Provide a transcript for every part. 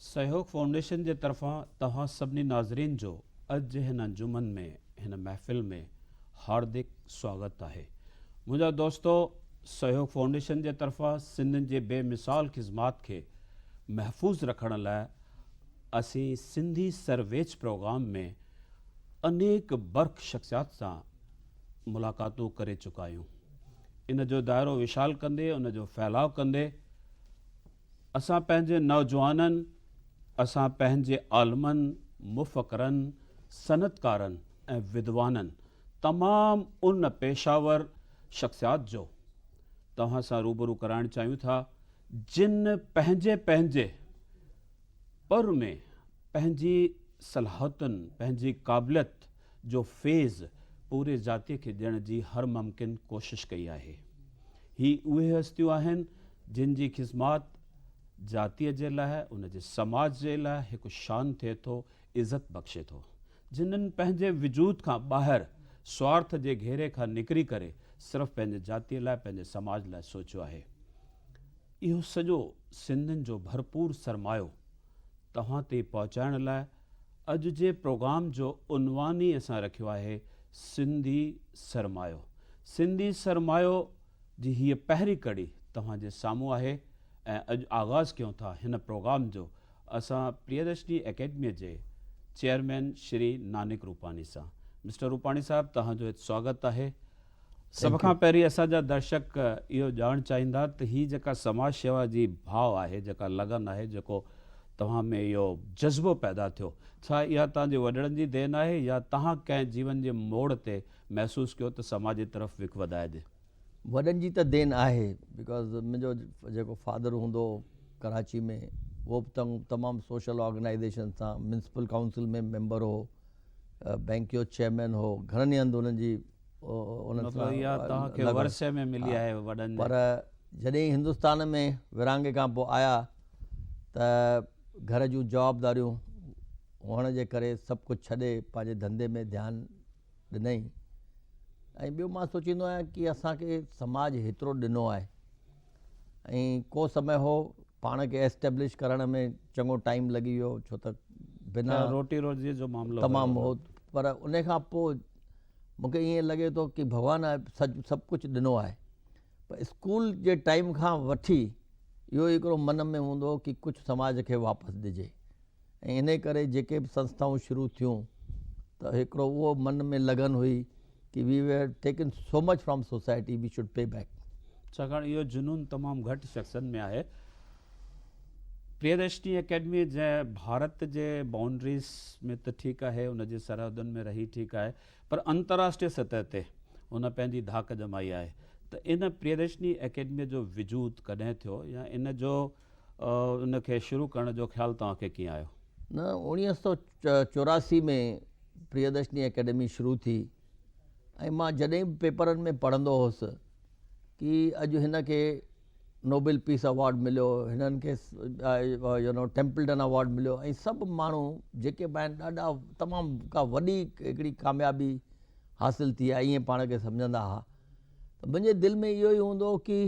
سهيوگ foundation جي طرفان توهان سڀني ناظرين جو اڄ جي هن انجمن ۾ هن محفل ۾ هاردڪ سواگت آهي. منهنجا دوستو سهيوگ فائونڊيشن جي طرفان سنڌين جي بي مثال خذمات کي محفوظ رکڻ لاء اسين سنڌي سرويچ پروگرام ۾ انيڪ برک شخصيات سان ملاقاتون ڪري چڪا آهيون. ان جو دائرو وشال ڪندي ان جو ڦهلاء ڪندي اسان پنهنجي نوجوانن، اسان پنهنجي عالمن، مفڪرن، صنعتڪارن ۽ ودوانن تمام ان پيشاور شخصيات جو توهان سان روبرو ڪرائڻ چاهيون ٿا جن پنهنجي پنهنجي پر ۾ پنهنجي صلاحيتن، پنهنجي قابليت جو فيض پوري جاتيء کي ڏيڻ جي هر ممڪن ڪوشش ڪئي آهي. هي اهي هستيون آهن جن جي خذمات جاتيء جي لاء، ان جي سماج جي لاء هڪ شان ٿئي ٿو، عزت بخشي ٿو. جنھن پنهنجي وجود کان ٻاهر سوارٿ جي گهيري کان نڪري ڪري صرف پنهنجي جاتيء لاء، پنهنجي سماج لاء سوچيو آهي. اهو سڄو سنڌين جو ڀرپور سرمايو توهان تائين پهچائڻ لاء اڄ جي پروگرام جو عنوان ئي اسان رکيو آهي سنڌي سرمايو. سنڌي سرمايو جي هيء پهرين ڪڙي توهان جي سامهون آهي ۽ اڄ آغاز ڪيون ٿا هن پروگرام جو اسان پريدرشني اڪيڊميء جي چيئرمين شري نانڪ روپاني سان. مسٽر روپاڻي صاحب توهان جو هت سواگت آهي. سڀ کان پهرين اسان جا درشڪ اهو ڄاڻڻ چاهيندا ته هي جيڪا سماج شيوا جي ڀاء آهي، جيڪا لگن آهي، جيڪو توهان ۾ اهو جذبو پيدا ٿيو، ڇا اها توهان جي وڏڙن جي دين آهي يا توهان ڪنهن جيون جي موڙ تي محسوس ڪيو ته سماج جي طرف وک وڌائجي؟ وڏن جي ته دين آهي because منهنجو جيڪو فادر هوندو هو ڪراچي ۾ اهو به تمام سوشل آرگنائيزيشن سان ميونسپل ڪائونسل ۾ ميمبر هو، بئنڪ جو چيئرمين هو، گهڻن ئي هنڌ انهن جي مطلب اها توهان کي ورثي ۾ ملي آهي وڏن پر جڏهن هندستان ۾ ورهاڱي کان پوء آيا ته گهر جون جوابداريون هئڻ جي ڪري سڀ ڪجهه ڇڏي پنهنجي ڌنڌي ۾ ڌيان ڏنائين ۽ ٻيو مان سوچيندو آهيان ڪي اسان کي سماج هيترو ڏنو آهي ۽ ڪو سمي هو پاڻ کي اسٽيبلش ڪرڻ ۾ چڱو ٽائيم لڳي ويو ڇو ته بنا روٽي روزي جو معاملو تمام هو پر ان کان پوء مون کي ائين لڳي ٿو ڪي ڀڳوان سڀ ڪجهه ڏنو آهي پر اسڪول جي ٽائيم کان وٺي اهو هڪڙو من ۾ هوندو هو ڪي ڪجهه سماج کي واپس ڏجي ۽ انهي ڪري جيڪي به سنسٿائون شروع ٿيون ته هڪڙو اهو من ۾ لگن هئي ڪي we were taken so much from society we should pay back. ڇاڪاڻ اهو جنون تمام گهٽ شخصن ۾ آهي. پريدرشني اڪيڊمي جنهن ڀارت جي بائونڊريز ۾ ته ٺيڪ آهي ان جي سرحدن ۾ رهي ٺيڪ آهي پر انتراشٽريه سطح تي ان پنهنجي ڌاڪ ڄمائي آهي ته ان پريدرشني اڪيڊمي جو وجود ڪڏهن ٿيو يا ان جو ان کي شروع ڪرڻ جو خيال توهان کي ڪيئن آيو؟ نه 1984 ۾ پريدرشني اڪيڊمي شروع ٿي ۽ مان جڏهن به پيپرن ۾ پڙهندو هوس ڪي اڄ هن کي نوبل پيس ايوارڊ مليو هنن کي يو نو ٽيمپلٽن ايوارڊ مليو ۽ سڀ ماڻهو جيڪي به آهن ڏاڍا تمام ڪا وڏي هڪڙي ڪاميابي حاصل ٿي آهي ائين پاڻ کي سمجهندا هئا ته منهنجي دل ۾ اهو ئي هوندو هو ڪي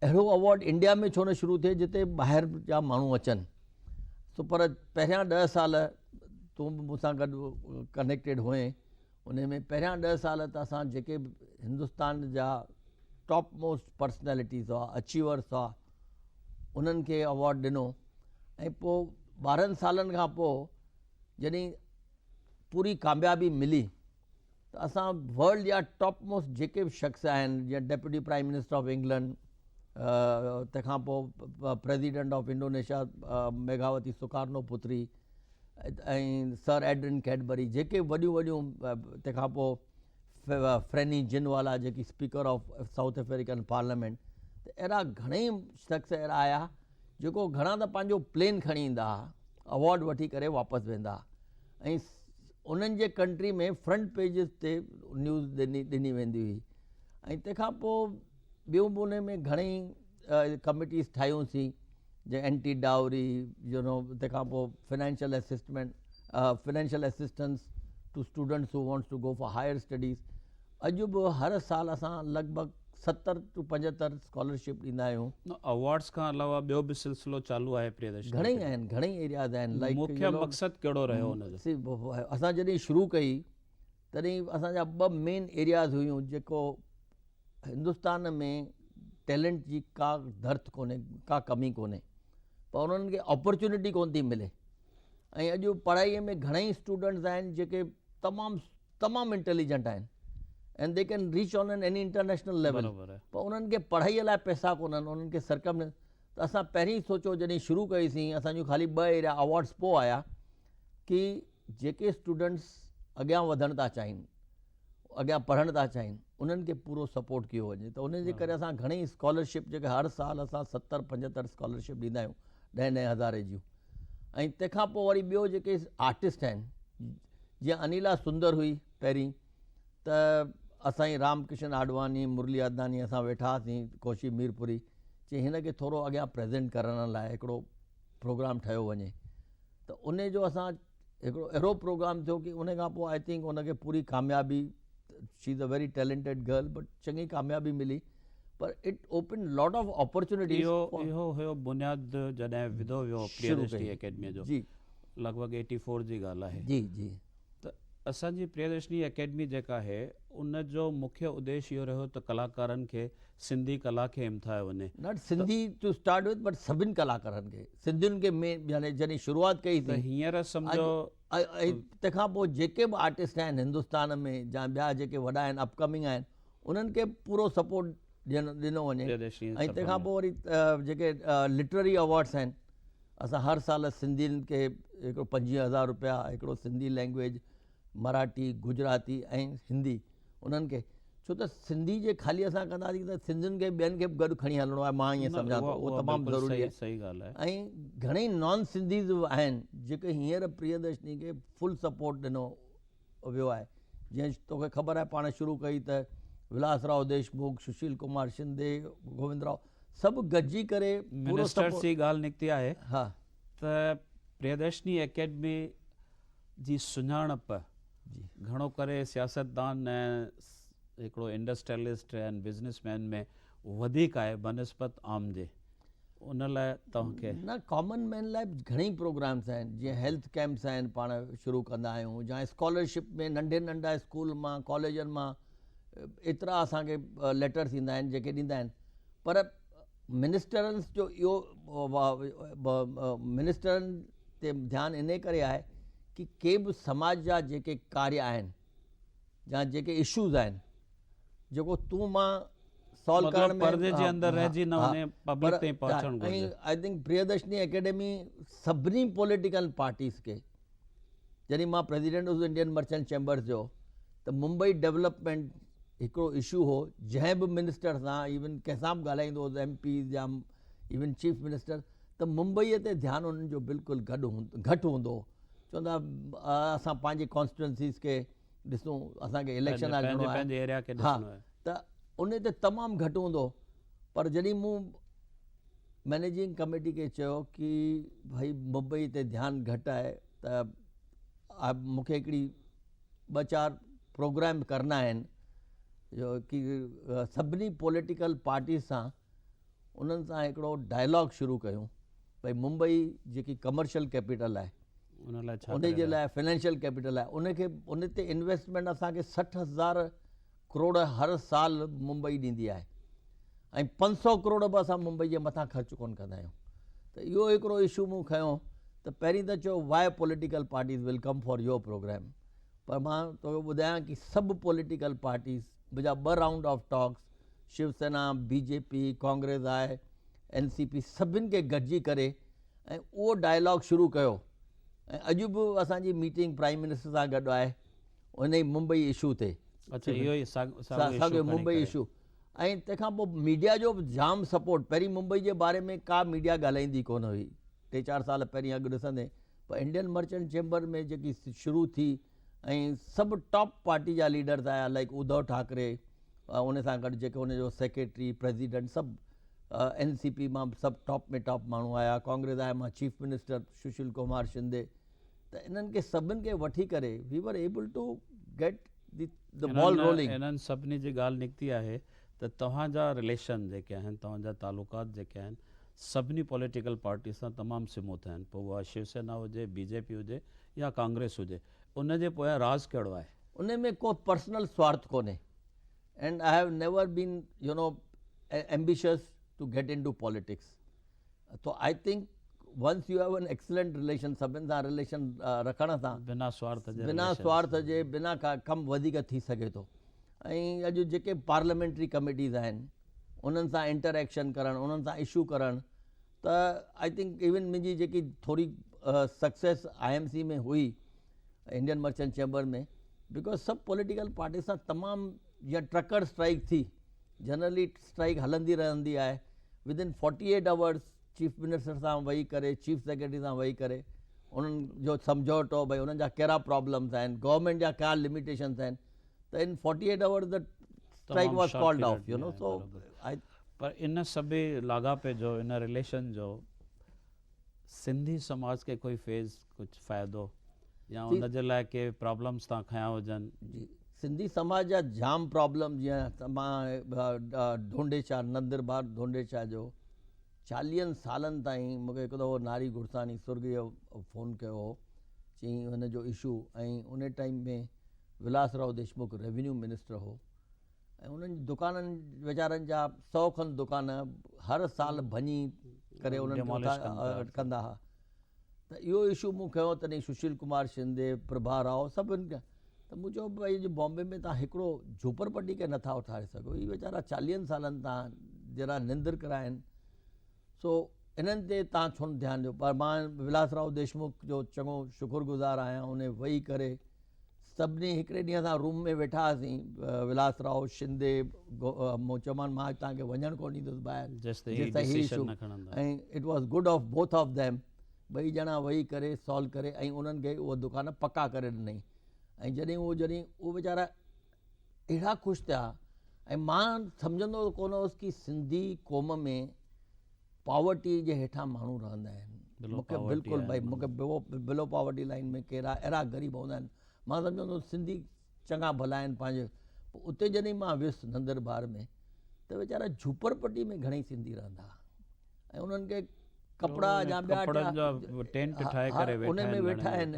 اهڙو ايوارڊ انڊيا ۾ ڇو نه شروع ٿئي جتي ٻاهر جا ماڻهو اچن سو پر پهريان ڏهه سال تون به مون سان گڏ ڪنيڪٽيڊ هئين انهي ۾ پهريان ڏهه سال ته اسان جيڪي به هندستان جا ٽاپ موسٽ پرسنالٽيز هئا اچيورس هئا انهن کي اوارڊ ڏنو ۽ پوء ٻارهن سالن کان پوء جڏهن پوري ڪاميابي ملي ته اسان ورلڊ جا ٽاپ موسٽ جيڪي به شخص آهن جيئن deputy prime minister of England تنهن کان پوء president of Indonesia Megawati Sukarno Putri ۽ sir Adrian Cadbury جيڪي وڏيون وڏيون تنهن کان پوء فريني جن والا جيڪي speaker of South African parliament ته اهڙا گهڻئي شخص اهڙا آيا جيڪو گهڻا ته پنهنجو پلين کڻي ايندا هئا اوارڊ وٺي ڪري واپس ويندا هئا ۽ انهن جي ڪنٽري ۾ فرنٽ پيجز تي نيوز ڏني ڏني ويندي هئي ۽ تنهن کان پوء ٻيون به ان ۾ گهڻئي ڪميٽيز ٺاهيونسين جي اينٽي ڊائوري يو نو تنهن کان پوء financial assessment financial assistance to students who wants to go for higher studies اڄ به هر سال اسان لڳ ڀڳ 70 ٽو 75 اسڪالرشپ ڏيندا آهيون. نه اوارڊز کان علاوه ٻيو به سلسلو چالو آهي پريدرشني گهڻئي آهن، گهڻئي ايرياز آهن لائيڪ مکيه مقصد ڪهڙو رهيو ان جو؟ سي اسان جڏهن شروع ڪئي تڏهن اسان جا ٻه مين ايرياز هيون جيڪو هندستان ۾ ٽيلنٽ جي ڪا ڌرت ڪونهي ڪا ڪمي ڪونهي پر انهن کي اپرچونٽي ڪون ٿي ملي ۽ اڄ پڙهائي ۾ گهڻئي اسٽوڊنٽس آهن جيڪي تمام تمام انٽيليجنٽ آهن and they can reach on an any international level پر انهن کي پڙهائي لاء پئسا ڪونهن انهن کي سرڪم ته اسان پهرين سوچو جڏهن شروع ڪئيسين اسان جون خالي ٻه ايريا اوارڊس پوء آيا ڪي جيڪي اسٽوڊنٽس اڳيان وڌڻ ٿا چاهين اڳيان پڙهڻ ٿا چاهين انهن کي پورو سپورٽ ڪيو وڃي ته ان جي ڪري اسان گهڻي اسڪالرشپ جيڪي هر سال اسان 70 75 اسڪالرشپ ڏيندا آهيون ڏهه ڏهه هزاري جون ۽ تنهن کان پوء وري ٻيو جيڪي آرٽسٽ آهن جيئن انيلا سندر هئي پهرين ته اسان رام ڪشن آڏواڻي مرلي آدناني اسان ويٺا هئاسين ڪوشي ميرپوري چي هن کي ٿورو اڳيان پريزنٽ ڪرڻ لاء هڪڙو پروگرام ٺهيو وڃي ته ان جو اسان هڪڙو اهڙو پروگرام ٿيو ڪي ان کان پوء I think ان کي پوري ڪاميابي she is a very talented girl but چڱي ڪاميابي ملي پر it open lot of opportunities. اهو اهو هيو بنياد جڏهن وڌو ويو پريدرشني اڪيڊمي جو جي لڳ ڀڳ ايٽي فور جي ڳالهه آهي جي جي ته اسان جي پريدرشني اڪيڊمي جيڪا آهي ان جو مکيه اديش اهو رهيو ته ڪلاڪارن کي سنڌي ڪلا کي همٿايو وڃي. Not Sindhi to start with but سڀن ڪلاڪارن کي سنڌين کي مين يعني جڏهن شروعات ڪئي ته هينئر سمجهو ۽ تنهن کان پوء جيڪي به آرٽسٽ آهن هندستان ۾ يا ٻيا جيڪي وڏا آهن اپ ڪمنگ آهن انهن کي پورو سپورٽ ڏيڻ ڏنو وڃي ۽ تنهن کان پوء وري جيڪي لٽرري اوارڊس آهن اسان هر سال سنڌين کي هڪڙو 25000 روپيا هڪڙو سنڌي لينگويج مراٺي گجراتي ۽ هندي انهن کي ڇو ته سنڌي جي خالي اسان ڪنداسين ته سنڌين کي ٻين کي به گڏ کڻي هلڻو آهي مان ائين سمجهان ٿو اهو تمام ضروري آهي صحيح ڳالهه آهي ۽ گهڻي نان سنڌيز به آهن جيڪي هينئر پريدرشني کي فل سپورٽ ڏنو ويو آهي جيئن توکي خبر آهي پاڻ شروع ڪئي ته ولاس راؤ ديشمک سشيل ڪمار شندي گووند راؤ سڀ گڏجي ڪري منسٽرس جي ڳالهه نڪتي آهي ها ته پريدرشني اڪيڊمي جي سڃاڻپ گهڻو ڪري سياستدان ۽ هڪڙو انڊسٽريلسٽ ۽ بزنس مين ۾ وڌيڪ آهي بنسبت عام جي ان لاء توهان کي. نه ڪامن مين لاء به گهڻئي پروگرامس آهن جيئن هيلٿ ڪيمپس آهن پاڻ شروع ڪندا آهيون يا اسڪالرشپ ۾ ننڍي ننڍا اسڪول مان ڪاليجن مان ايترا اسان کي ليٽرس ايندا آهن جيڪي ڏيندا آهن پر منسٽرنس جو اهو منسٽرن تي ڌيان انهي ڪري آهي ڪي ڪي به سماج جا جيڪي ڪاريه آهن يا جيڪي اشوز آهن جيڪو تون مان سالو ڪرڻ ۾ پردي جي اندر رهجي نه وڃي پبلڪ تائين پهچڻ گهرجي. ۽ I think Priyadarshini academy سڀني پوليٽيڪل پارٽيز کي جڏهن مان پريزيڊنٽ هوس انڊين مرچنٽ چيمبرز جو ته ممبئي ڊولپمينٽ هڪڙو اشو هو جنهن به منسٽر سان ايون ڪنهن سان به ڳالهائيندو هوس ايم پيز يا ايون چيف منسٽر ته ممبئي تي ڌيان انهن جو بلڪل گڏ گهٽ هوندو هو چوندا اسان پنهنجي ڪانسٽيٽوئنسيز کي ڏسون اسان کي اليڪشن اچڻو آهي ها ته ان تي تمام گهٽ هوندو هو پر جڏهن مون مئنيجنگ ڪميٽي کي چيو ڪي ڀائي ممبئي تي ڌيان گهٽ آهي ته مون کي هڪڙي ٻه چار پروگرام ڪرڻا آهن جو ڪي سڀني پوليٽيڪل پارٽيز سان انهن سان هڪڙو ڊائلاگ شروع ڪيون ڀئي ممبئي جيڪي ڪمرشل ڪيپيٽل آهي ان جي لاء فنانشل ڪيپيٽل آهي ان کي ان تي انويسٽمينٽ اسان کي 60000 ڪروڙ هر سال ممبئي ڏيندي آهي ۽ 500 ڪروڙ به اسان ممبئي جي مٿان خرچ ڪون ڪندا آهيون ته اهو هڪڙو اشو مون کنيو ته پهرين ته چيو why political parties will come for your programme پر مان توکي ٻڌايان ڪي سڀ پوليٽيڪل پارٽيز منهنجا ٻه round of talks Shiv Sena B J P Congress I N C P سڀن کي گڏجي ڪري ۽ اهو ڊائلاگ شروع ڪيو ۽ اڄ به اسان جي ميٽنگ پرائم منسٽر سان گڏ آهي ان ئي ممبئي اشو تي. اڇا اهو ئي ساڳيو ممبئي اشو ۽ تنهن کان پوء ميڊيا جو به جام سپورٽ پهرين ممبئي جي باري ۾ ڪا ميڊيا ڳالهائيندي ڪونه هئي ٽي چار سال پهرين اڳ ڏسندي پر انڊين مرچنٽ چيمبر ۾ جيڪي شروع ٿي ۽ سڀ ٽاپ پارٽي جا ليڊرز آيا لائڪ اڌو ٺاڪري ان سان گڏ جيڪي ان جو سيڪريٽري پريزيڊنٽ سڀ اين سي پي مان سڀ ٽاپ ۾ ٽاپ ماڻهو آيا ڪانگريس آيا مان چيف منسٽر سشيل ڪمار شندي ته انهن کي سڀن کي وٺي ڪري we were able to get the ball rolling. انهن سڀني جي ڳالهه نڪتي آهي ته توهان جا رليشن جيڪي آهن، توهان جا تعلقات جيڪي آهن سڀني پوليٽيڪل پارٽي سان تمام سموٿ آهن، پوء اها شو سينا هجي، بي جي پي هجي يا ڪانگريس هجي، ان جي پويان راز ڪهڙو آهي؟ ان ۾ ڪو پرسنل سوارٿ ڪونهي and I have never been you know ambitious to get into politics تو I think once you have an excellent relation سڀن سان رليشن رکڻ سان بنا سوارٿ جي بنا سوارٿ جي بنا ڪا ڪم وڌيڪ ٿي سگهي ٿو ۽ اڄ جيڪي پارليامينٽري ڪميٽيز آهن انهن سان انٽر ايڪشن ڪرڻ انهن سان اشو ڪرڻ ته I think ايون منهنجي جيڪي ٿوري سڪسيس I M C ۾ هئي انڊين مرچنٽ چيمبر ۾ because سڀ پوليٽيڪل پارٽي سان تمام جيئن ٽرڪر اسٽرائڪ ٿي جنرلي اسٽرائڪ هلندي رهندي آهي within forty eight hours chief minister سان ويهي ڪري چيف سيڪريٽري سان ويهي ڪري انهن جو سمجهوتو ڀئي انهن جا ڪهڙا پرابلمس آهن گورنمينٽ جا ڪهڙا لميٽيشنس آهن ته in forty eight hours the strike was called off you know so I پر ان سڀي لاڳاپي جو ان رليشن جو سنڌي سماج کي ڪوئي فيض ڪجهه فائدو يا ان جي لاء ڪي پرابلمس تان کنيا هجن. جي سنڌي سماج جا جام پرابلم جيئن مان ڍونڍي شاهه نندربار ڍونڍي شاهه جو چاليهن سالن تائين مونکي هڪ دفعو ناري گرساني سرڳي فون ڪيو هو چيائين هن جو اشو ۽ ان time ۾ Vilas Rao Deshmukh revenue minister هو ۽ انهن دڪانن ويچارن جا سئو کن دڪان هر سال ڀڃي ڪري انهن کي ڪندا ها ته اهو اشو مون کنيو تڏهن سشيل ڪمار شندي پرڀا راؤ سڀن کي ته مون چيو ڀائي اڄ بامبي ۾ تان هڪڙو جهوپڙ پٽي کي نٿا اٿاري سگهو هي ويچارا چاليهن سالن تان جهڙا نندر ڪرائن سو انهن تي تان ڇو نه ڌيان ڏيو پر مان ولاس راؤ ديشمک جو چڱو شڪر گذار آهيان ان ويهي ڪري سڀني هڪڙي ڏينهن اسان روم ۾ ويٺا هئاسين ولاس رائو شندي مون چيومان مان اڄ توهان کي وڃڻ ڪونه ڏيندس ٻاهر جيستائين هي issue ۽ it was good of both of them ٻئي ڄڻا ويهي ڪري سالو ڪري ۽ انهن کي اهي دڪان پڪا ڪري ڏنائين ۽ جڏهن اهو جڏهن اهي ويچارا اهڙا خوش ٿيا ۽ مان سمجهندو ڪونه هوس ڪي سنڌي قوم ۾ پاورٽي جي هيٺان ماڻهو رهندا آهن مونکي بلڪل ڀائي مونکي بلو پاورٽي لائن ۾ ڪهڙا اهڙا غريب هوندا آهن مان سمجهندو هوس سنڌي چڱا ڀلا آهن پنهنجي پوء اتي جڏهن مان ويس نندربار ۾ ته ويچارا جهوپڙ پٽي ۾ گهڻئي سنڌي رهندا ۽ انهن کي ڪپڙا يا ٻيا ٽينٽ ٺاهي ڪري ان ۾ ويٺا آهن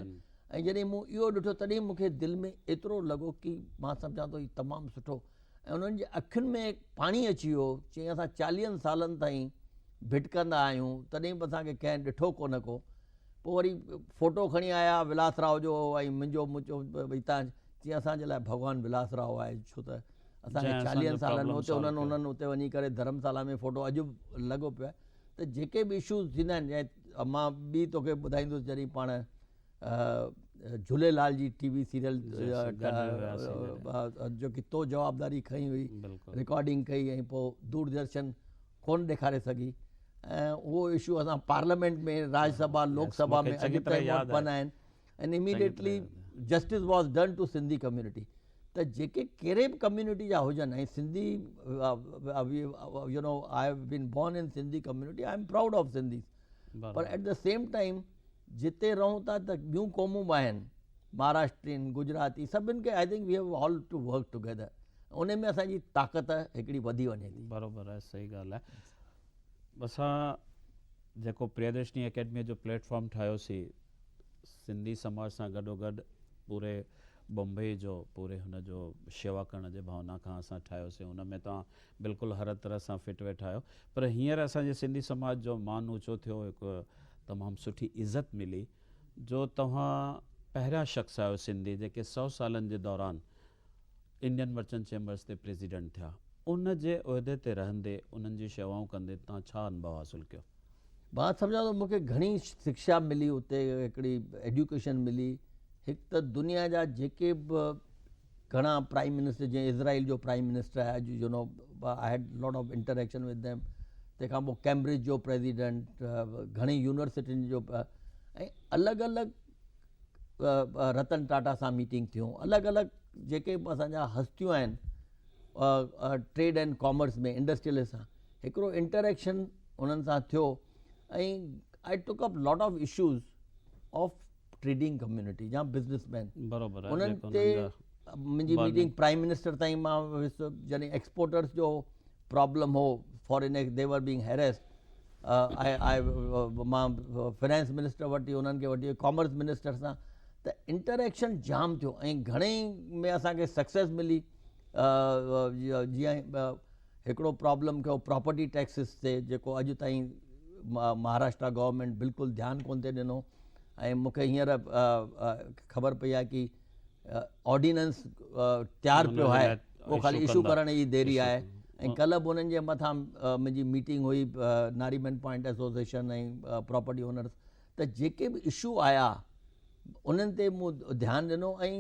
۽ جڏهن مون اهو ڏٺو تڏهن مونکي دل ۾ ايترو لڳو ڪي مان سمجهان ٿو هي تمام سٺو ۽ انهن جي اکين ۾ پاڻي اچي ويو، چيائين اسان چاليهن سالن تائين ڀٽڪندا آهيون، تڏهن به اسان کي ڪنهن ڏٺو ڪونه ڪو. پوء وري فوٽو کڻي آيا ولاس راء جو ۽ منهنجو، مون چيو ڀئي تان، چيائين اسان جي لاء ڀڳوان ولاس راء آهي، ڇو ته اسان کي چاليهن سالن ۾ اتي انهن انهن اتي وڃي ڪري ڌرمسالا ۾ فوٽو اڄ به لڳو پيو آهي ته جيڪي به اشوز ٿيندا آهن ۽ مان ٻي توکي ٻڌائيندس جڏهن پاڻ جهوليلال جي ٽي وي سيريل جو ڪي تو جوابداري کنئي هئي رڪارڊنگ ڪئي ۽ پوء دوردرشن ڪون ڏيکاري سگهي ۽ اهو اشو اسان پارليامينٽ ۾ راج سڀا لوڪ سڀا ۾ اڄ تائين اوپن آهن ۽ immediately justice was done to Sindhi community ته جيڪي ڪهڙي به ڪميونٽي جا هجن ۽ Sindhi you know I have been born in Sindhi community I am proud of Sindhis پر ايٽ the same time جتي رهون ٿا ته ٻيون قومون به آهن مهاراشٽرين گجراتي سڀن کي I think we have all to work together ان ۾ اسان جي طاقت هڪڙي وڌي وڃي ٿي. بروبر آهي صحيح ڳالهه آهي اسان جيڪو پريدرشني اڪيڊمي جو پليٽ فارم ٺاهيوسي سنڌي سماج سان گڏو گڏ پوري بمبئي جو پوري هن جو شيوا ڪرڻ جي ڀاونا کان اسان ٺاهيوسي ان ۾ توهان بلڪل هر طرح سان فٽ ويٺا آهيو پر هينئر اسان جي سنڌي سماج جو مان اوچو ٿيو هڪ تمام سٺي عزت ملي جو توهان پهريان شخص آهيو سنڌي جيڪي سئو سالن جي دوران انڊين مرچنٽ چيمبرز تي پريزيڊنٽ ٿيا ان جي عهدي تي رهندي انهن جي شيوائون ڪندي توهان ڇا انڀو حاصل ڪيو؟ مان سمجهان ٿو مون کي گهڻي شکشا ملي اتي هڪڙي ايڊيوڪيشن ملي هڪ ته دنيا جا جيڪي به گهڻا پرائم منسٽر جيئن اسرائيل جو پرائم منسٽر آهي اڄ you know I had lot of interaction with them تنهن کان پوء ڪيمبرج جو پريزيڊنٽ گهڻي يونيورسٽين جو ۽ الڳ الڳ رتن ٽاٽا سان ميٽنگ ٿيون الڳ الڳ جيڪي به اسان جا هستيون آهن ٽريڊ اينڊ ڪامرس ۾ انڊسٽريلسٽ سان هڪڙو انٽريڪشن انهن سان ٿيو ۽ I took up lot of issues of trading community يا بزنس مين برابر انهن تي منهنجي ميٽنگ پرائم منسٽر تائين مان ويس جڏهن ايڪسپورٽرس جو پرابلم هو foreign they were being harassed I I مان فنانس منسٽر وٽ انهن کي وٺي ڪامرس منسٽر سان ته انٽريڪشن جام ٿيو ۽ گهڻي ۾ اسانکي سڪسيس ملي جيئن هڪڙو پرابلم ڪيو پراپرٽي ٽيڪسز تي جيڪو اڄ تائين مهاراشٽرا گورنمينٽ بلڪل ڌيان ڪون ٿي ڏنو ۽ مونکي هينئر خبر پئي آهي ڪي آرڊيننس تيار پيو آهي اهو خالي اشو ڪرڻ جي ديري آهي ۽ ڪلهه به انهن جي مٿان منهنجي ميٽنگ هئي Nariman point association ۽ property owners ته جيڪي به اشو آيا انهن تي مون ڌيان ڏنو ۽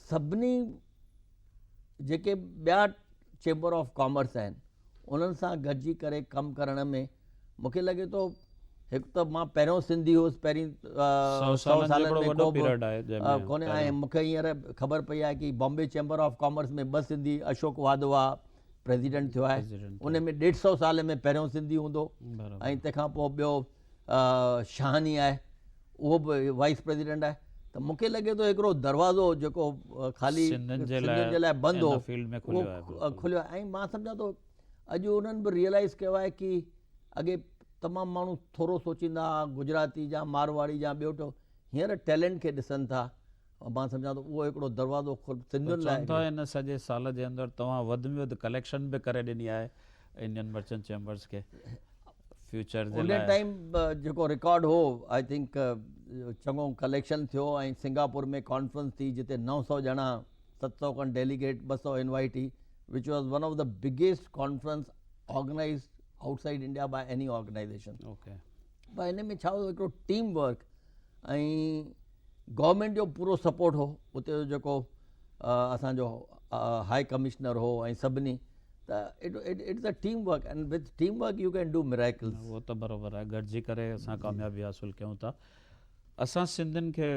سڀني جيڪي ٻيا چيمبر آف ڪامرس آهن انهن سان گڏجي ڪري ڪم ڪرڻ ۾ مونکي لڳي ٿو هڪ ته مان پهريون سنڌي هوس پهرين سو سالن ۾ ڪو به ڪونهي ۽ مونکي هينئر خبر پئي آهي ڪي بامبي چيمبر آف ڪامرس ۾ ٻه سنڌي اشوڪ واڌوا پريزيڊنٽ ٿيو آهي ان ۾ ڏيڍ سو سال ۾ پهريون سنڌي هوندو ۽ تنهن کان پوء ٻيو شاهاني آهي اهو به وائيس پريزيڊنٽ آهي ته مون کي لڳي ٿو هڪڙو دروازو جيڪو خالي سنڌين جي لاء بند هو اهو کليو آهي ۽ مان سمجهان ٿو اڄ انهن به ريئلائز ڪيو آهي ڪي اڳي تمام ماڻهو ٿورو سوچيندا هئا گجراتي جا مارواڙي جا ٻيو ٽيو هينئر ٽيلنٽ کي ڏسن ٿا مان سمجهان ٿو اهو هڪڙو دروازو سنڌين لاء چون ٿا ان سڄي سال جي اندر توهان وڌ ۾ وڌ ڪليڪشن به ڪري ڏني آهي انڊين مرچنٽ چيمبرز کي فيوچر جي لاء. ان ٽائيم جيڪو رڪارڊ هو I think چڱو ڪليڪشن ٿيو ۽ سنگاپور ۾ ڪانفرنس ٿي جتي 900 ڄڻا 700 کن delegate 200 invitee which was one of the biggest conference organized outside India by any organization. Okay. پر ان ۾ ڇا هو هڪڙو ٽيم ورڪ ۽ گورنمينٽ جو پورو سپورٽ هو اتي جو جيڪو اسان جو هائي ڪمشنر هو ۽ سڀني ته it is a team work and with team work you can do miracles. اهو ته برابر آهي گڏجي ڪري اسان ڪاميابي حاصل ڪيون ٿا. اسان سنڌين کي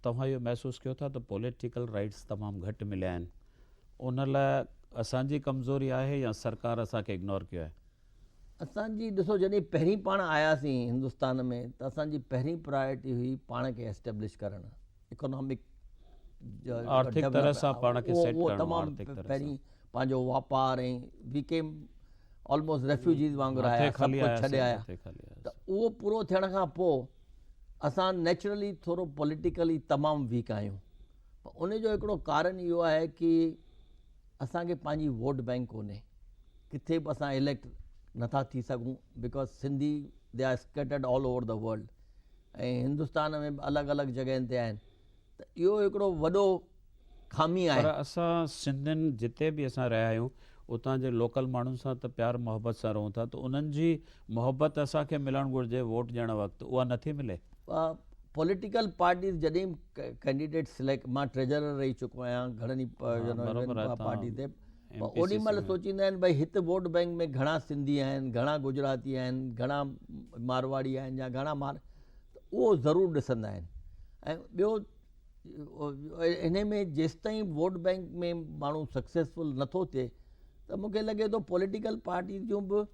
توهان اهو محسوس ڪيو ٿا ته پوليٽيڪل رائيٽس تمام گهٽ مليا آهن ان لاء اسان جي ڪمزوري آهي يا سرڪار اسان کي اگنور ڪيو آهي؟ اسان جي ڏسو جڏهن پهرين پاڻ آياسين هندستان ۾ ته اسان جي پهرين پرائرٽي هئي پاڻ کي اسٽيبلش ڪرڻ اڪنامڪ آرٿڪ طرح سان پاڻ کي سيٽ ڪرڻ تمام پهرين پنهنجو واپار ۽ وي ڪيم آلموسٽ ريفيوجيز وانگر آيا سڀ ڪجهه ڇڏي آيا ته اهو پورو ٿيڻ کان پوء اسان نيچرلي ٿورو پوليٽيڪلي تمام ويڪ آهيون ان جو هڪڙو ڪارڻ اهو آهي ڪي اسان کي پنهنجي ووٽ بينڪ ڪونهي ڪٿي به اسان اليڪٽ نٿا ٿي سگهون because Sindhi they are scattered all over the world ۽ Hindustan ۾ به الڳ الڳ جڳهين تي آهن ته اهو هڪڙو وڏو خامي آهي. پر اسان سنڌين جتي به اسان رهيا آهيون اتان جي لوڪل ماڻهن سان ته پيار محبت سان رهون ٿا ته انهن جي محبت اسان کي ملڻ گهرجي ووٽ ڏيڻ وقت اها نٿي ملي. پوليٽيڪل پارٽيز جڏهن به ڪينڊيڊيٽ سليڪٽ مان ٽريجرر رهي چڪو آهيان گهڻن ئي پارٽي تي اوڏي مهل سوچيندا آهن ڀئي هت ووٽ بئنڪ ۾ گهڻا سنڌي آهن گهڻا گجراتي آهن گهڻا مارواڙي آهن يا گهڻا مار اهو ضرور ڏسندا آهن ۽ ٻيو ان ۾ جيستائين ووٽ بئنڪ ۾ ماڻهو سڪسيسفل نٿو ٿئي ته مونکي لڳي ٿو پوليٽيڪل پارٽيز جون به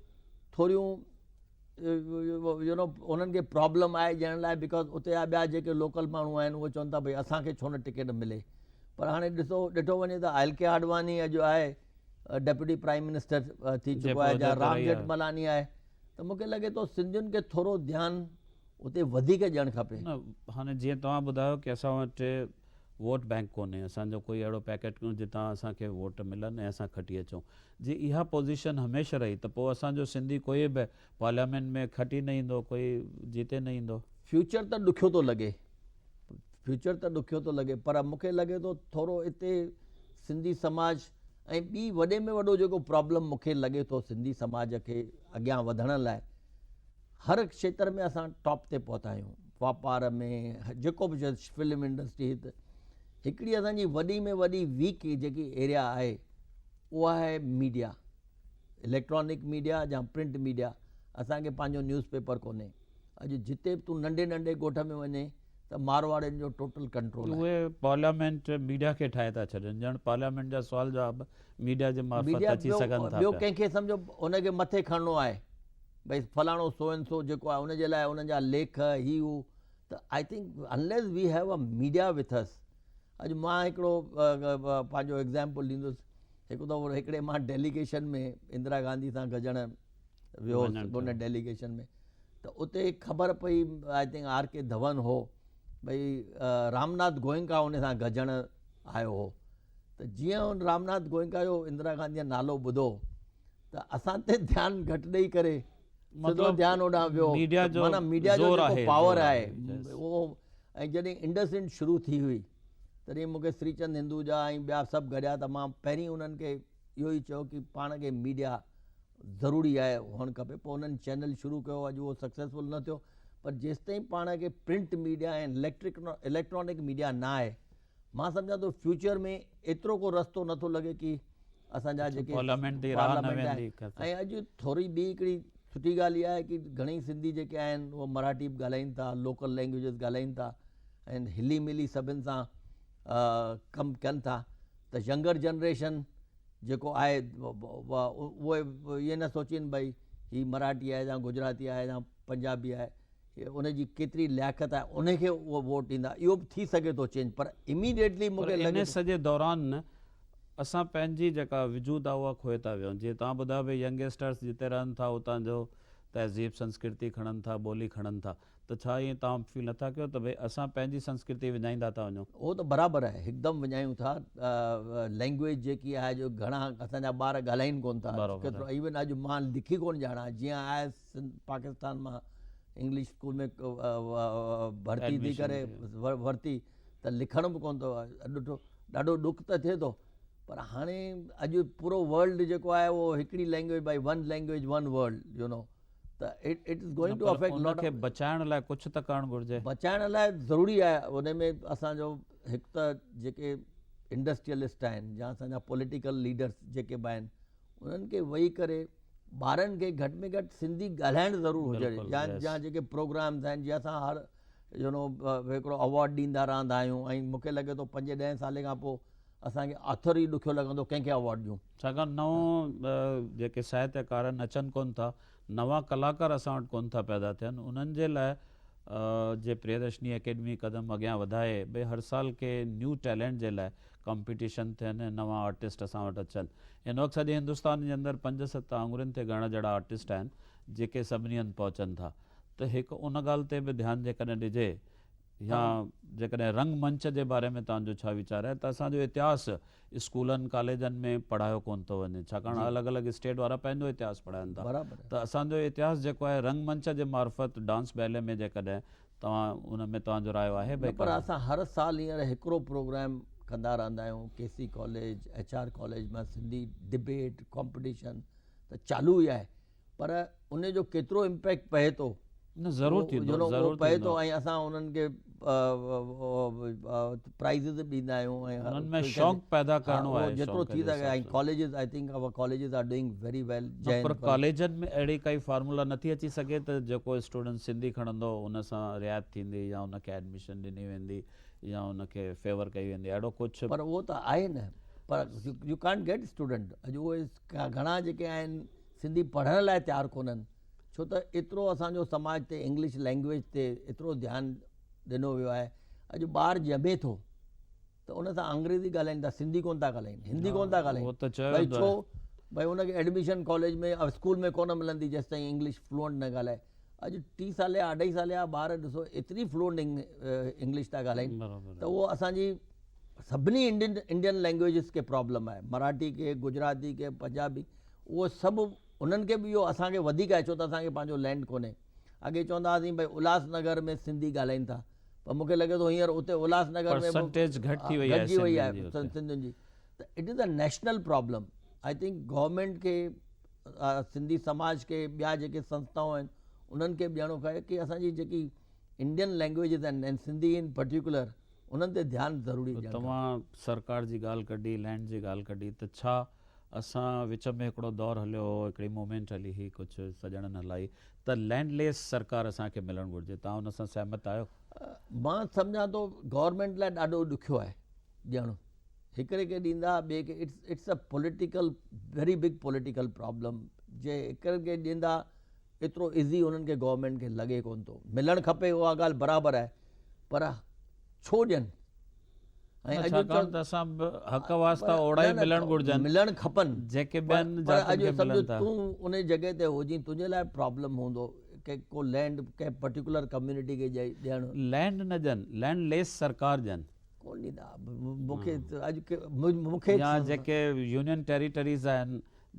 ٿوريون يو نو انهن کي پرابلم آهي ڏيڻ لاء because اتي جا ٻيا جيڪي لوڪل ماڻهو آهن اهي چون ٿا ڀئي اسان کي ڇو نه ٽڪيٽ ملي پر هاڻي ڏسو ڏٺو وڃي ته ايل ڪي آڊواني اڄ آهي ڊپٽي پرائم منسٽر ٿي چڪو آهي يا رام جيٺ ملاني آهي ته مونکي لڳي ٿو سنڌين کي ٿورو ڌيان اتي وڌيڪ ڏيڻ کپي. نه هاڻي جيئن توهان ٻڌايو ڪي اسان وٽ ووٽ بينڪ ڪونهي اسان جو ڪوئي اهڙو پيڪيٽ ڪونهي جتان اسان کي ووٽ ملن ۽ اسان کٽي اچون جي اها پوزيشن هميشه رهي ته پوء اسان جو سنڌي ڪوئي به پارليامينٽ ۾ کٽي نه ايندو ڪوئي جيتي نه ايندو. فيوچر ته ڏکيو ٿو لڳي فيوچر ته ڏکيو ٿو لڳي پر مون کي لڳي ٿو ٿورو اتي سنڌي سماج ۽ ٻي وڏي ۾ وڏو جيڪو پرابلم مون کي لڳي ٿو سنڌي سماج کي اڳيان وڌڻ لاء هر کيتر ۾ اسان ٽاپ تي پهتا آهيون واپار ۾ جيڪو به فلم انڊسٽري هت هڪڙي اسان جي وڏي ۾ وڏي ويڪ جيڪي ايريا آهي اها آهي ميڊيا اليڪٽرانڪ ميڊيا يا پرنٽ ميڊيا اسان کي پنهنجو نيوز پيپر ڪونهي اڄ جتي به تون ننڍي ننڍي ڳوٺ ۾ وڃي ته مارواڙين جو ٽوٽل ڪنٽرول آهي. اهي پارليامينٽ ميڊيا کي ٺاهي ٿا ڇڏين ڄڻ پارليامينٽ جا سوال جواب ميڊيا جي معرفت اچي سگهن ٿا پيا. ٻيو ڪنهن کي سمجهو ان کي مٿي کڻڻو آهي ڀئي فلاڻو سو اينڊ سو جيڪو آهي ان جي لاء انهن جا ليک هي هو ته I think unless we have a media with us اڄ مان هڪڙو پنهنجو ايگزامپل ڏيندس هڪ دفعو هڪڙي مان ڊيليگيشن ۾ اندرا گانڌي سان گڏجڻ ويو هوس ان ڊيليگيشن ۾ ته اتي خبر پئي I think R K ڌون هو ڀئي رامناٿ گوئنڪا ان سان گڏجڻ آيو هو ته جيئن ان رامناٿ گوئنڪا جو اندرا گانڌي جو نالو ٻڌو ته اسان تي ڌيان گهٽ ڏئي ڪري سڌو ڌيان اوڏانهن ويو. معنيٰ ميڊيا جو جيڪو پاور آهي اهو. ۽ جڏهن انڊس انڊ شروع ٿي هئي تڏهن مون کي سري چند هندوجا ۽ ٻيا سڀ گڏيا ته مان پهرين انهن کي اهو ئي چيو ڪي پاڻ کي ميڊيا ضروري آهي هئڻ کپي. پوء انهن چينل شروع ڪيو، اڄ اهو سڪسيسفل نه ٿيو پر جيستائين پاڻ کي پرنٽ ميڊيا ۽ اليڪٽرانڪ ميڊيا نه آهي مان سمجهان ٿو فيوچر ۾ ايترو ڪو رستو نٿو لڳي ڪي اسان جا جيڪي پارليامينٽ جي راهه نه ويندي. ۽ اڄ ٿوري ٻي هڪڙي سٺي ڳالهه اها آهي ڪي گهڻئي سنڌي جيڪي آهن اهي مراٺي به ڳالهائين ٿا، لوڪل لينگويجز ڳالهائين ٿا ۽ هلي ملي سڀن سان ڪم ڪن ٿا ته ينگر جنريشن جيڪو آهي اهي ائين نه سوچين ڀئي هي مراٺي آهي يا گجراتي آهي يا پنجابي آهي، ان جي ڪيتري لياقت آهي ان کي اهو ووٽ ڏيندا. اهو به ٿي سگهي ٿو چينج پر اميڊيٽلي مون کي لڳي ان سڄي دوران اسان پنهنجي جيڪا وجود آهي اها کوئي ٿا ويهون. جيئن توهان ٻڌايو ڀئي ينگسٽرس جتي رهن ٿا اتان جو تهذيب سنسڪرتي کڻن ٿا ٻولي کڻن ٿا ته ڇا ائين توهان فيل نٿا ڪيو ته ڀئي اسان پنهنجي سنسڪرتي وڃائيندا ٿا وڃون؟ اهو ته برابر آهي هڪدم وڃايون ٿا. لينگويج جيڪي آهي جو گهڻا اسان جا ٻار ڳالهائين ڪونه ٿا ڪيترو ايون اڄ مان لکي ڪونه ڄاڻان جيئن آيس پاڪستان مان انگلش اسڪول ۾ ڀرتي ٿي ڪري ورتي ته لکڻ به ڪونه ٿو ڏٺو ڏاڍو ڏک ته ٿئي ٿو پر هاڻي اڄ پورو ورلڊ جيڪو آهي اهو هڪڙي لينگويج ڀائي one language one world you know ته it is going to affect lot. ان کي بچائڻ لاء ڪجهه ته ڪرڻ گهرجي. بچائڻ لاء ضروري آهي ان ۾ اسان جو هڪ ته جيڪي انڊسٽريلسٽ آهن يا اسان جا پوليٽيڪل ليڊرس جيڪي به آهن انهن کي ويهي ڪري ٻارن کي گهٽ ۾ گهٽ سنڌي ڳالهائڻ ضرور هجي يا يا جيڪي پروگرامز آهن جيئن اسان هر يو نو هڪڙو اوارڊ ڏيندا رهندا آهيون ۽ مونکي لڳي ٿو پنج ڏهين سالي کان پوء اسان کي آٿر ئي ڏکيو لڳندو ڪنهن کي اوارڊ ڏيون. ڇاڪاڻ نئون جيڪي ساهتيڪار آهن اچن ڪون ٿا، نوان ڪلاڪار اسان وٽ ڪون ٿا پيدا ٿين انهن جي لاء جي پريدرشني اڪيڊمي قدم اڳيان وڌائي ڀئي هر سال ڪي نيو ٽيلنٽ جي لاء ڪمپيٽيشن ٿين ۽ نوان آرٽسٽ اسان وٽ اچن. هن وقت سڄي هندستان جي اندر پنج ست آڱرين تي ڳڻڻ جهڙا آرٽسٽ آهن جيڪي سڀني هنڌ پهچن ٿا ته هڪ ان ڳالهه تي به ڌيان جيڪڏهن ڏجي يا جيڪڏهن رنگ منچ جي باري ۾ توهان جو ڇا ويچار آهي ته اسان جو اتهاس اسڪولن ڪاليجن ۾ پڙهايو ڪونه ٿو وڃي ڇاڪاڻ الڳ الڳ اسٽيٽ وارا پنهنجو اتهاس پڙهائن ٿا ته اسان جو اتهاس جيڪو آهي رنگ منچ جي معرفت ڊانس بيلي ۾ جيڪڏهن توهان ان ۾ توهان جو رايو آهي ڀئي پر اسان هر سال هينئر هڪڙو پروگرام ڪندا رهندا آهيون K C college H R college مان سنڌي ڊبيٽ ڪامپٽيشن ته چالو ئي آهي پر ان جو ڪيترو امپيڪٽ پئي ٿو نه ضرور ٿيندو ضرور پئي ٿو ۽ اسان انهن کي پرائزز به ڏيندا آهيون ۽ انهن ۾ شوق پيدا ڪرڻو آهي جيترو ٿي سگهي ۽ colleges I think our colleges are doing very well پر ڪاليجن ۾ اهڙي ڪائي فارمولا نٿي اچي سگهي ته جيڪو اسٽوڊنٽ سنڌي کڻندو ان سان رعايت ٿيندي يا ان کي ايڊميشن ڏني ويندي يا ان کي فيور ڪئي ويندي اهڙو ڪجهه پر اهو ته آهي نه پر يو ڪانٽ گيٽ اسٽوڊنٽ اڄ اهي گهڻا جيڪي آهن سنڌي پڙهڻ لاء تيار ڪونهن ڇو ته ايترو اسان جو سماج تي انگلش لينگويج تي ايترو ڌيان ڏنو ويو آهي اڄ ٻار ڄمي ٿو ته ان سان انگريزي ڳالهائين ٿا سنڌي ڪون ٿا ڳالهائين هندي ڪون ٿا ڳالهائين ڀئي ڇو ڀئي ان کي ايڊميشن ڪاليج ۾ اسڪول ۾ ڪونه ملندي جيستائين انگلش فلوئنٽ نه ڳالهائي اڄ ٽي سال يا اڍائي سال جا ٻار ڏسو ايتري فلوئنٽ انگلش ٿا ڳالهائين ته اهو اسان جي سڀني انڊين انڊين لينگويجز کي پرابلم آهي مراٺي کي گجراتي کي پنجابي اهو سڀ انهن کي به اهو اسان کي وڌيڪ آهي ڇو ته اسان کي پنهنجو لينڊ ڪونهي اڳي چوندا هئاسين ڀئي الهاس نگر ۾ سنڌي ڳالهائين ٿا پر مون کي لڳي ٿو هينئر اتي الهاس نگر ۾ پرسنٽيج گهٽ ٿي وئي آهي گهٽجي وئي آهي سنڌين جي ته it is a national problem I think government کي سنڌي سماج کي ٻيا جيڪي سنسٿائون آهن انهن کي به ڏيڻو کپي ڪي اسان جي جيڪي انڊين لينگويجز آهن ۽ سنڌي ان پرٽيڪولر انهن تي ڌيان ضروري ڏيڻ کپي. توهان سرڪار جي ڳالهه ڪڍي، لينڊ جي ڳالهه ڪڍي ته ڇا اسان وچ ۾ هڪڙو دور هليو هو، هڪڙي موومينٽ هلي هئي، ڪجهه سڄڻن هلائي ته لينڊ ليس سرڪار اسان کي ملڻ گهرجي، توهان ان سان سهمت آهيو؟ مان سمجهان ٿو گورنمينٽ لاء ڏاڍو ڏکيو آهي ڏيڻ، هڪڙي کي ڏيندا ٻئي کي it's a political very big political problem جي هڪڙي کي ڏيندا ايترو ايزي انهن کي گورنمينٽ کي لڳي ڪونه ٿو ملڻ کپي اها ڳالهه برابر آهي پر ڇو ڏين؟ ۽ اڄ ڇاڪاڻ ته اسان به حق واسطا اوڙا ئي ملڻ گهرجن ملڻ کپن جيڪي ٻين جاتين کي ملن ٿا. تون ان جڳهه تي هجين تنهنجي لاء پرابلم هوندو ڪي ڪو لينڊ ڪنهن پرٽيڪولر ڪميونٽي کي ڏيڻ. لينڊ نه ڏين لينڊ ليس سرڪار ڏين. ڪون ڏيندا مونکي اڄ مونکي يا جيڪي يونين ٽيريٽريز آهن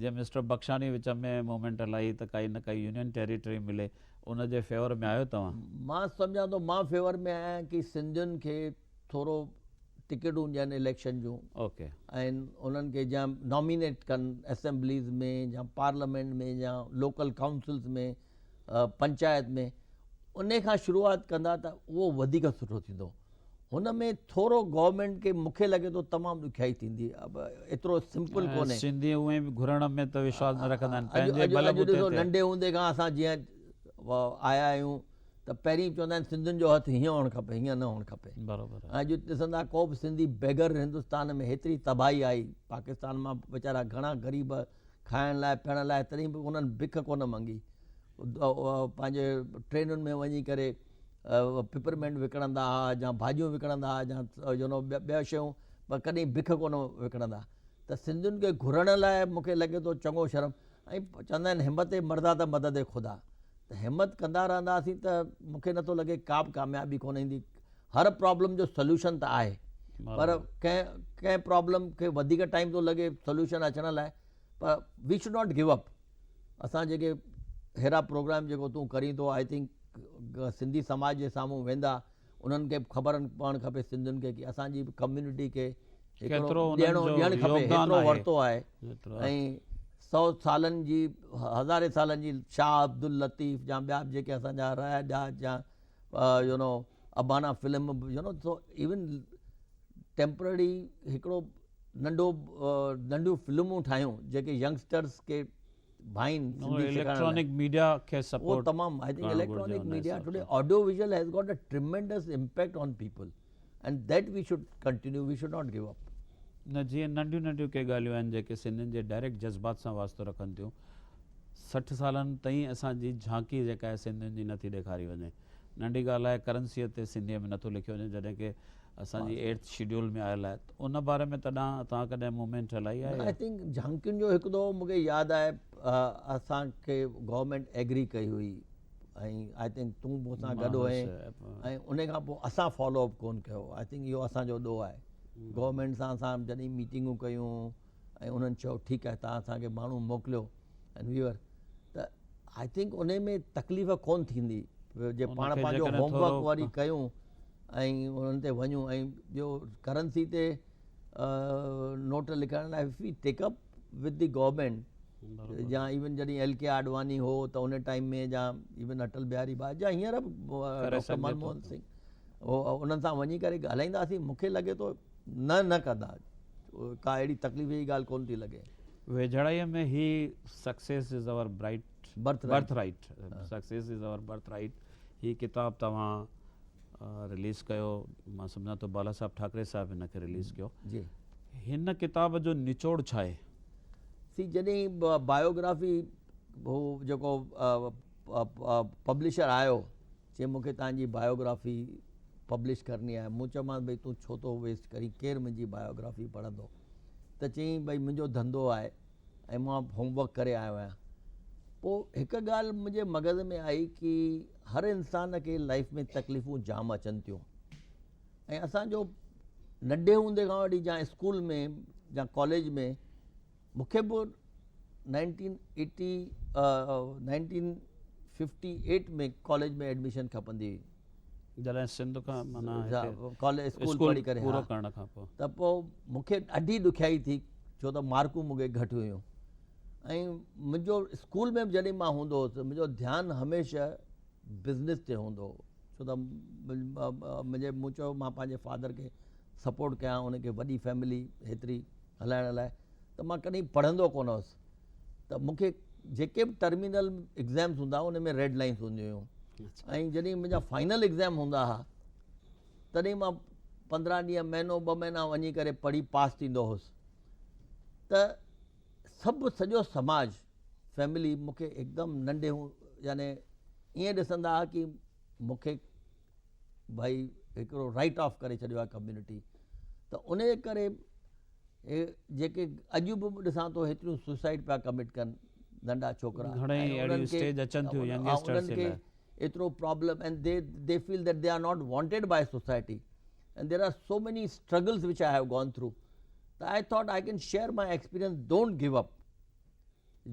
جيئن مسٽر بخشاڻي وچ ۾ موومينٽ هلائي ته ڪائي نه ڪائي يونين ٽيريٽري ملي ان جي فيور ۾ آهيو توهان؟ مان سمجهان ٿو مان فيور ۾ آهيان ڪي سنڌين کي ٿورو ٽڪيٽون ڏين اليڪشن جون اوڪي ۽ انهن کي جا نامينيٽ ڪن اسيمبليز ۾ يا پارليامينٽ ۾ يا لوڪل ڪائونسلز ۾ پنچائت ۾ ان کان شروعات ڪندا ته اهو وڌيڪ سٺو ٿيندو هن ۾ ٿورو گورنمينٽ کي مونکي لڳي ٿو تمام ڏکيائي ٿيندي ايترو سمپل ڪونهي. سنڌي اونئين به گهرڻ ۾ ته وشواس نه رکندا آهن پنهنجي بل بوتي تي. ننڍي هوندي کان اسان جيئن آيا آهيون ته پهرين چوندا آهن سنڌين جو هٿ هيئن هئڻ کپي هيئن نه هئڻ کپي. برابر ۽ اڄ ڏسندا ڪو به سنڌي بيگر هندستان ۾ هيتري تباهي آئي پاڪستان مان ويچارا گهڻا غريب کائڻ لاء پيئڻ لاء تڏهن به انهن بک ڪونه منگي پنهنجي ٽرينن ۾ وڃي ڪري پپرمينٽ وڪڻندا ها يا ڀاڄيون وڪڻندا ها يا يو نو ٻيا شيون پر ڪڏهن بک ڪونه وڪڻندا ته سنڌين کي گهرڻ لاء مونکي لڳي ٿو چڱو شرم ۽ چوندا آهن همت مردا ته مدد خدا ته همت ڪندا رهنداسين ته مونکي نٿو لڳي ڪا به ڪاميابي ڪونه ايندي هر پرابلم جو سوليوشن ته آهي پر ڪنهن ڪنهن پرابلم کي وڌيڪ ٽائيم ٿو لڳي سوليوشن اچڻ لاء پر we should not give up اسان جيڪي ههڙا پروگرام جيڪو تون ڪرين ٿو I think Sindhi سماج جي سامهون ويندا انهن کي به خبر پوڻ کپي سنڌين کي ڪي اسان جي به ڪميونٽي کي هڪڙو ڏيڻو ڏيڻ کپي هيترو ورتو آهي ۽ سو سالن جي هزارين سالن جي شاهه عبداللطيف يا ٻيا به جيڪي اسان جا راء ڏياچ يا you know Abana film you know so even temporary هڪڙو ننڍو ننڍيون فلمون ٺاهيون جيڪي ينگسٽرس کي ڀائين سنڌي سکائڻ لاء اليڪٽرانڪ ميڊيا کي اهو سپورٽ تمام I think ڪرڻ گهرجي اليڪٽرانڪ ان ميڊيا حساب ٽوڊي سان. Audio visual has got a tremendous impact on people and that we should continue we should not give up. نه جيئن ننڍيون ننڍيون ڪي ڳالهيون آهن جيڪي سنڌين جي ڊائريڪٽ جذبات سان واسطو رکن ٿيون 60 سالن تائين اسان جي جهانڪي جيڪا آهي سنڌين جي نٿي ڏيکاري وڃي ننڍي ڳالهه آهي ڪرنسيء تي سنڌيء ۾ نٿو لکيو وڃي جڏهن ڪي اسان جي ايٽٿ شيڊيول ۾ آيل آهي ته ان باري ۾ تڏهن توهان ڪڏهن موومينٽ هلائي آهي I think جهانڪين جو هڪ دفعو مون کي ياد آهي اسان کي گورنمينٽ ايگري ڪئي هئي ۽ I think تون به مون سان گڏ هئين ۽ ان کان پوء اسان فالو اپ ڪون ڪيو I think اهو اسان جو ڏوهه آهي گورنمينٽ سان اسان جڏهن ميٽنگون ڪيون ۽ انهن چيو ٺيڪ آهي توهان اسان کي ماڻهو موڪليو ۽ وي ور ته I think ان ۾ تڪليف ڪون ٿيندي جي پاڻ پنهنجو هوم ورڪ وري ڪيون ۽ انهن تي وڃون ۽ ٻيو ڪرنسي تي نوٽ لکائڻ لاء we take up with the government يا ايون جڏهن ايل ڪي آڊواني هو ته ان ٽائيم ۾ يا ايون اٽل بهاري باج يا هينئر به ڊاڪٽر منموهن سنگهه انهن سان وڃي ڪري ڳالهائينداسين مونکي لڳي ٿو نه نه ڪندا ڪا اهڙي تڪليف جي ڳالهه ڪونه ٿي لڳي. ويجهڙائيء ۾ هي success is our bright birthright success is our birthright هي ڪتاب توهان رليز ڪيو مان سمجهان ٿو بالا صاحب ٺاڪري صاحب هن کي رليز ڪيو جي هن ڪتاب جو نچوڙ ڇا آهي؟ سي جڏهن بايوگرافي هو جيڪو پبلشر آيو چي مون کي توهان جي بايوگرافي پبلش ڪرڻي آهي مون چيومانس ڀئي تون ڇو ٿو ويسٽ ڪرين ڪير منهنجي بايوگرافي پڙهندو ته چيائين ڀئي منهنجو ڌنڌو آهي ۽ مان هوم ورڪ ڪري آيو آهيان پوء هڪ ڳالهه منهنجي مغز ۾ آئي ڪي هر انسان کي لائف ۾ تڪليفون جام اچن ٿيون ۽ اسانجو ننڍي هوندي کان وٺي جا اسڪول ۾ جا ڪاليج ۾ مونکي به 1980 1958 ۾ ڪاليج ۾ ايڊميشن کپندي هئي جڏهن سنڌ کان معنيٰ ڪاليج اسڪول پڙهي ڪري پورو ڪرڻ کان پوء ته پوء مونکي ڏاڍي ڏکيائي ٿي ڇو ته مارڪون مونکي گهٽ هيون ۽ منهنجو اسڪول ۾ به جڏهن مان هوندو هوس منهنجو ڌيان هميشه بزنس تي هوندو هو ڇو ته منهنجي مون چيو مان پنهنجي فادر کي سپورٽ ڪيان ان کي وڏي فيملي هيتري هلائڻ لاء ته مان ڪڏهن پڙهندو ڪونه هوس ته مون کي جيڪي به ٽرمينل ايگزامس هوندا هئا ان ۾ ريڊ لائنس هونديون هيون ۽ جڏهن منهنجا فائنل ايگزام هوندا هئا تڏهن مان 15 ڏينهن مهينو 2 مهينا وڃي ڪري پڙهي پاس ٿيندو هوس ته سڀ سڄو سماج فيملي مون کي هڪدم ننڍي يعني ائين ڏسندا هئا ڪي مون کي ڀائي هڪڙو رائٽ آف ڪري ڇڏيو آهي ڪميونٽي. ته ان جي ڪري جيڪي اڄ به ڏسان ٿو هيتريون سوسائيڊ پيا ڪمٽ ڪن ننڍا ڇوڪرا گهڻي اهڙيون اسٽيج اچن ٿيون ينگسٽرز جي لاء ايترو problem ۽ they feel that they are not wanted by society ۽ there are so many struggles which I have gone through ته I thought I can share my experience don't give up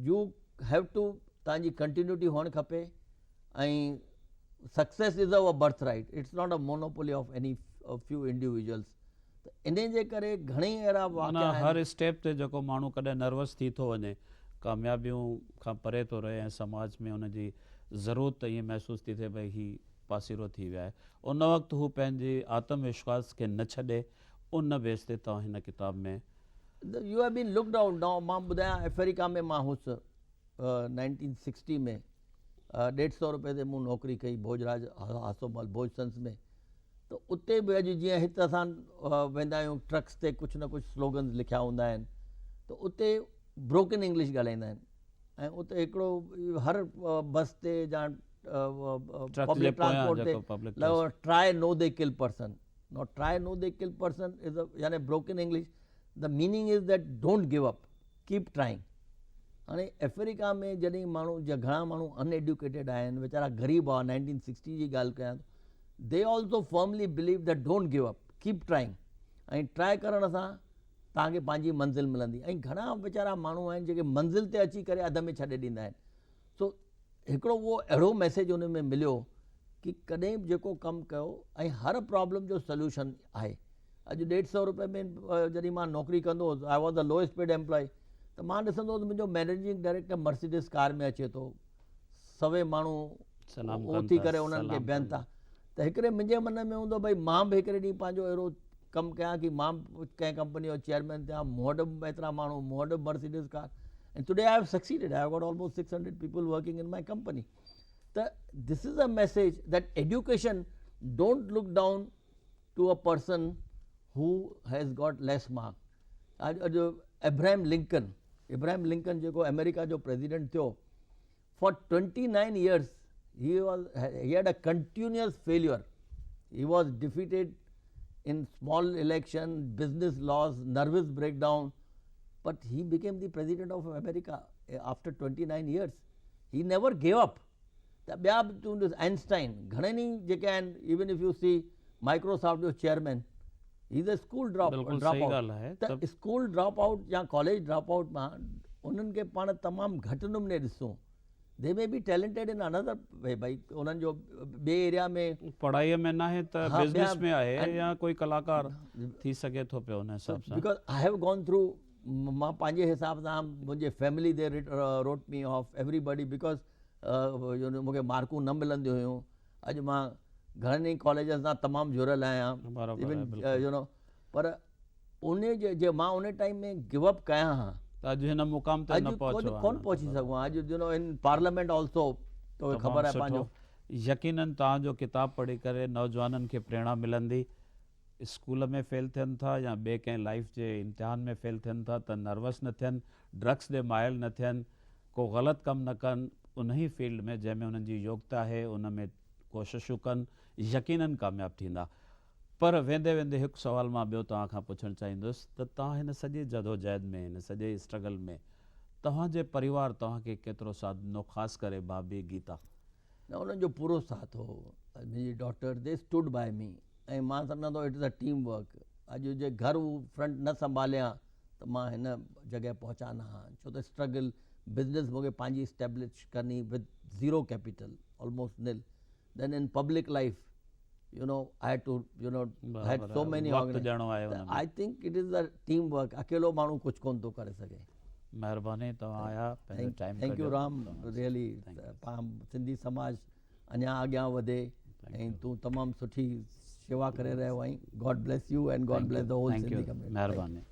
you have to توهان جي continuity هئڻ کپي ۽ success is a birth right it's not a monopoly of any few individuals ته انهي جي ڪري گهڻي اهڙا واقعا آهن. هر اسٽيپ تي جيڪو ماڻهو ڪڏهن نروس ٿي ٿو وڃي، ڪاميابيون کان پري ٿو رهي ۽ سماج ۾ ان جي ضرورت ائين محسوس ٿي ٿئي ڀئي هي پاسيرو ٿي ويو آهي، ان وقت هو پنهنجي آتم وشواس کي نه ڇڏي، ان بيس تي توهان هن ڪتاب ۾. You have been looked out now مان ٻڌايان افريقا ۾ مان هوس نائنٽين سڪسٽي ۾ ڏيڍ سئو روپئي تي مون نوڪري ڪئي ڀوڄراج هاسومل ڀوڄ سنس ۾ ته اتي به اڄ جيئن هت اسان ويندا آهيون ٽرڪس تي ڪجهه نه ڪجهه سلوگنز لکيا هوندا آهن ته اتي بروڪن انگلش ڳالهائيندا آهن ۽ اتي هڪڙو هر بس تي يا پبلڪ ٽرانسپورٽ تي لڳو try no they kill person no try no they kill person is يعني broken English the meaning is that don't give up keep trying هاڻي افريقا ۾ جڏهن ماڻهو جا گهڻا ماڻهو ان ايڊيوڪيٽيڊ آهن ويچارا غريب هئا نائنٽين سڪسٽي جي ڳالهه ڪيان ٿو they also firmly believe that don't give up keep trying ۽ try ڪرڻ سان توهان کي پنهنجي منزل ملندي ۽ گهڻا ويچارا ماڻهو آهن جيڪي منزل تي اچي ڪري اڌ ۾ ڇڏي ڏيندا آهن سو هڪڙو اهو اهڙو ميسيج ان ۾ مليو ڪي ڪڏهن به جيڪو ڪم ڪيو ۽ هر پرابلم جو سليوشن آهي اڄ ڏيڍ سئو روپئي ۾ جڏهن مان نوڪري ڪندو هوس I was the lowest paid employee ته مان ڏسندو هوس منهنجو مئنيجنگ ڊائريڪٽر مرسيڊس ڪار ۾ اچي ٿو سوين ماڻهو اٿي ڪري انهن کي بيهن ٿا ته هڪڙي منهنجي من ۾ هوندو ڀئي مان به هڪڙي ڏينهن پنهنجو اهڙو ڪم ڪيان ڪي مان به ڪنهن ڪمپني جو چيئرمين ٿيان مون وٽ به ايترا ماڻهو مون وٽ به Mercedes car ۽ today I have succeeded I have got almost 600 people working in my company ته this is a message that education don't look down to a person who has got less mark اڄ اڄ Ibrahim Lincoln Ibrahim Lincoln جيڪو آمريڪا جو president ٿيو For 29 years he was he had a continuous failure. He was defeated in small election, business loss, nervous breakdown, but he became the president of America after 29 years. He never gave up. ته ٻيا به تون ڏس Einstein گهڻن ئي جيڪي آهن even if you see Microsoft جو chairman he is a school drop drop out ته اسڪول ڊراپ آئوٽ يا ڪاليج ڊراپ آئوٽ مان انهن کي پاڻ تمام گهٽ نموني ڏسون they may be talented in another way ڀائي انهن جو ٻي ايريا ۾ پڙهائي ۾ ناهي ته بزنس ۾ آهي يا ڪوئي ڪلاڪار ٿي سگهي ٿو پيو ان حساب سان because I have gone through مان پنهنجي حساب سان منهنجي family they wrote me off everybody because مون کي مارڪون نه ملنديون هيون اڄ مان گهڻن ئي ڪاليجن سان تمام جڙيل آهيان ايون you know پر ان جي جي مان ان ٽائيم ۾ گيو اپ ڪيان ها ته اڄ هن مقام تي نه پهچو ها ڪون پهچي سگهون ها اڄ you know in parliament also توکي خبر آهي پنهنجو يقينن توهان جو ڪتاب پڙهي ڪري نوجوانن کي پريرڻا ملندي اسڪول ۾ فيل ٿين ٿا يا ٻئي ڪنهن لائيف جي امتحان ۾ فيل ٿين ٿا ته نروس نه ٿين ڊرگس ڏي مائل نه ٿين ڪو غلط ڪم نه ڪن، انهي فيلڊ ۾ جنهن ۾ انهن جي يوگتا آهي ان ۾ ڪوششون ڪن، يقينن ڪامياب ٿيندا. پر ويندي ويندي هڪ سوال مان ٻيو توهان کان پڇڻ چاهيندس ته توهان هن سڄي جدوجهد ۾ هن سڄي اسٽرگل ۾ توهان جي پريوار توهان کي ڪيترو ساٿ ڏنو خاص ڪري ڀاڀي گيتا؟ نه انهن جو پورو ساٿ هو، منهنجي daughter they stood by me ۽ مان سمجهان ٿو it is a team work اڄ جي گهر هو فرنٽ نه سنڀاليان ته مان هن جڳهه پهچان نه ها ڇو ته اسٽرگل بزنس مونکي پنهنجي اسٽيبلش ڪرڻي with zero capital almost nil then in public life you know I had to you know had so many وقت ڏيڻو آهي ان ۾ I think it is a team work اڪيلو ماڻهو ڪجهه ڪون ٿو ڪري سگهي. مهرباني توهان آيا پنهنجو time thank you Ram really پاڻ سنڌي سماج اڃا اڳيان وڌي ۽ تون تمام سٺي شيوا ڪري رهيو آهين God bless you and God bless the whole Sindhi community. مهرباني.